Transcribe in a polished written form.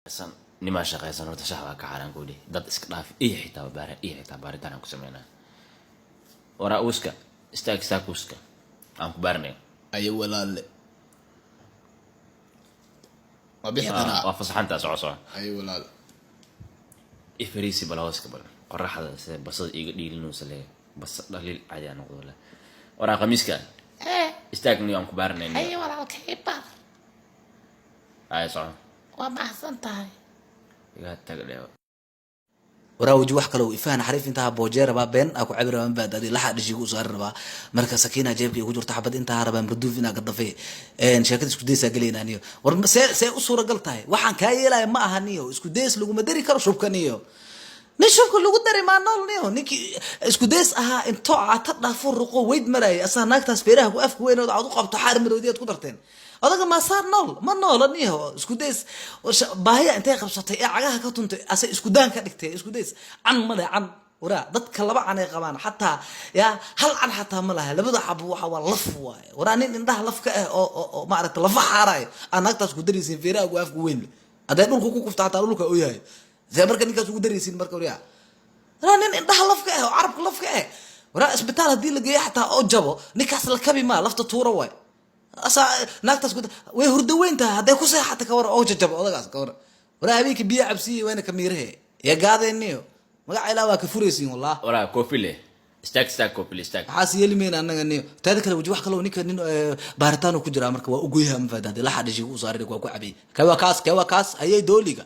San nimaa shaqaysan horta, shax baa ka xaaraan ku dhih. Dad iska dhaaf iyo xitaa baara iyo xitaa baaritaan aan ku sameynaa. Waraa uuska istaag, istaag uuska aan ku baaranay. Ayo walaalle, waa bixi karaa? Waa fasaxantaa, soco, soco. Ayo walaal. Ifariisi bal, hooska bal, qoraxda sida basada iiga dhiilinaysa le, basa dhaliil caadi aan noqdo le. Waraa qamiiska istaag niyo, aan ku baaranay niyo. Haye walaalkay, bar. Ay, soco. Waa mahadsan tahay. Iga tag dheewa. Waraa weji wax kale ifahan xariif intaha boojee rabaa, been aa ku cabi rabaa, mabaad adi laxa dhishigu u saari rabaa. Marka sakiina jeebka igu jirto xabad intaha rabaa, marduuf inaa gadafay, sheekada isku daysaa gelayna niyo. War see u suuragal tahay? Waxaan kaa yeelaya ma aha niyo, isku days laguma dari karo shubka niyo. Nin shubka lagu dari maa nool niyo? Ninkii isku days ahaa intoo cata dhaafo ruqo weyd marayay, asaa naagtaas feeraha ku afka weyn ood aad u qabto xaar maroodi aad ku darteen. Odaga maasaa nool? Ma noola niyo. Isku days baahiya intay qabsatay ee cagaha ka tuntay, ase isku daan ka dhigtay. Isku days can male can. Waraa dadka laba can ay qabaan, xataa yaa hal can xataa ma laha. Labada xabo waxa waa laf waaye. Waraa nin indhaha laf ka ah oo maaragta lafa xaarayo aa naagtaas ku daraysiin, feeraha ku afka weyn leh. Hadday dhulka ku kufta xataa dhulka u yahay, see marka ninkaas ugu daraysiin? Marka waryaa, waraa nin indhaha laf ka ah oo carabka laf ka ah, waraa isbitaal haddii la geeyo xataa oo jabo, ninkaas la kabi maa, lafta tuura waay. Asaa naagtaas way hurdo weyn tahay, hadday ku seexata ka war oo jajabo odagaas ka war? Waraa habeenkii biyo cabsiye wayna kamiirahe ya gaadeeniyo. Magaca ilaa waa ka furaysiin wallah. Waraa koofi leh, istaag, istaag, koofi leh, istaag. Waxaas yeeli mayna annaga niyo. Taada kale waji wax kaloo ninka nin baaritaan ku jiraa. Marka waa ugoyha, ma fahanti? Laxa dhishi u saaray waa ku cabay. Kee waa kaas? Kee waa kaas? Hayay dooliga.